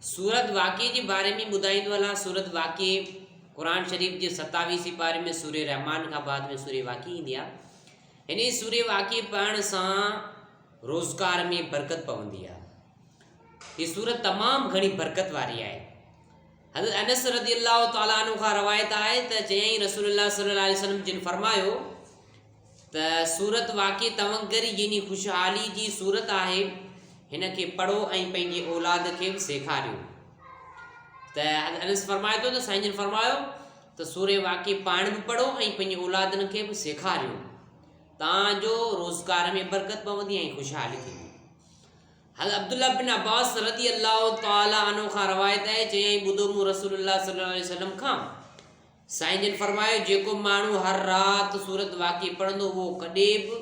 سورت واقعي جي باري ۾ ٻڌائيندو هلان سورت واقعي قرآن شريف جي 27 سيپاري ۾ سورة رحمان کان بعد ۾ سورة واقعي ايندي آهي. هن سورة واقعي پڙهڻ سان روزگار ۾ برڪت پوندي آهي. هي سورت تمام گهڻي برڪت واري آهي. حضرت انس رضي الله تعالٰي عنه کان روايت آهي ته چيائين رسول الله صلي الله عليه وسلم جن فرمايو ته سورت واقعي تونگري يعني خوشحالي جي سورت آهي، هن کي پڙهو ۽ پنهنجي اولاد کي به سيکاريو. ته حضرت انس فرمائي ٿو ته سائين جن فرمايو ته سورة واقعي پاڻ به پڙهو ۽ پنهنجي اولادن کي به سيکاريو تان جو روزگار ۾ برڪت پوندي ۽ خوشحالي ٿيندي. حضرت عبدالله بن عباس رضي الله تعالٰي عنه کان روايت آهي چيائين ٻڌو مون رسول الله صلي الله عليه وسلم کان سائين جن فرمايو، جيڪو ماڻهو هر رات سورت واقعي پڙهندو اهو ڪڏهن به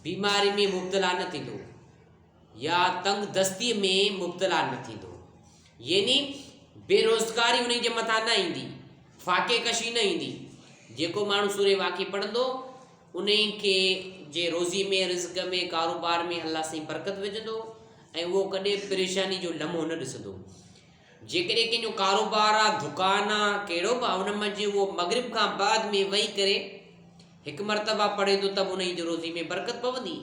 بيماري ۾ مبتلا نه ٿيندو يا تنگ دستي ۾ مبتلا نه ٿيندو يعني بي روزگاري انهي جي مٿان نه ايندي، فاقي ڪشي نه ايندي. جيڪو ماڻهو سورة واقعي پڙهندو انهي کي جي روزي ۾ رزق ۾ ڪاروبار ۾ الله سائين برڪت وجهندو ۽ اهو ڪڏهن به پريشاني جو لمحو نه ڏسندو. جيڪڏهن ڪنهن جو ڪاروبار آ، دڪان آ، ڪهڙو به آ، ان منجهه اهو مغرب کان بعد ۾ ويهي ڪري هڪ مرتبه پڙهي ٿو ته به انهي جي روزي ۾ برڪت پوندي.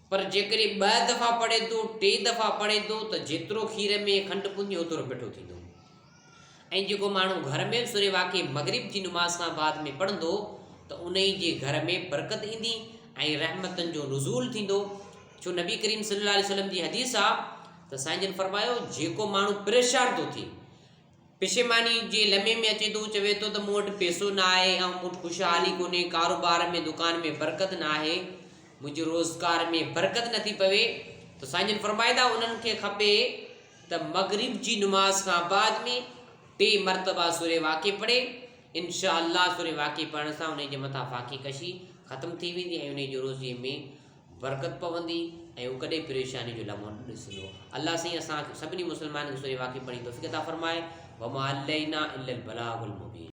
پر جيڪڏهن ٻه دفعا پڙهي ٿو، ٽي دفعا پڙهي ٿو ته جيترو کير ۾ کنڊ پوندي اوترو مٺو ٿيندو. ۽ جيڪو ماڻهو گهر ۾ به سورة واقعي مغرب جي نماز کان بعد ۾ پڙهندو ته انهي جي گهر ۾ برڪت ايندي ۽ رحمتن جو نزول ٿيندو. ڇو نبي ڪريم صلي الله عليه وسلم جي حديث آ ته سائين جن فرمايو، جيڪو ماڻهو پريشان ٿو ٿئي، پشيماني جي لمحي ۾ اچي ٿو، چوي ٿو ته مون وٽ پيسو نه آهي ۽ مون وٽ خوشحالي ڪونهي، ڪاروبار ۾ دڪان ۾ برڪت نه آهي، منهنجي روزگار ۾ برڪت نه ٿي پوي ته سائين جن فرمائيندا انهن کي کپي ته مغرب جي نماز کان بعد ۾ ٽي مرتبه سورة واقع پڙهي، انشاء الله سورة واقع پڙهڻ سان انهي جي مٿان فاقي ڪشي ختم ٿي ويندي ۽ انهي جي روزي ۾ برڪت پوندي ۽ هو ڪڏهن پريشاني جو لمحو نه ڏسندو. الله سائين اسان کي سڀني مسلمانن کي سورة واقع پڙهڻ جي توفيق عطا فرمائي. وما علينا الا البلاغ المبين.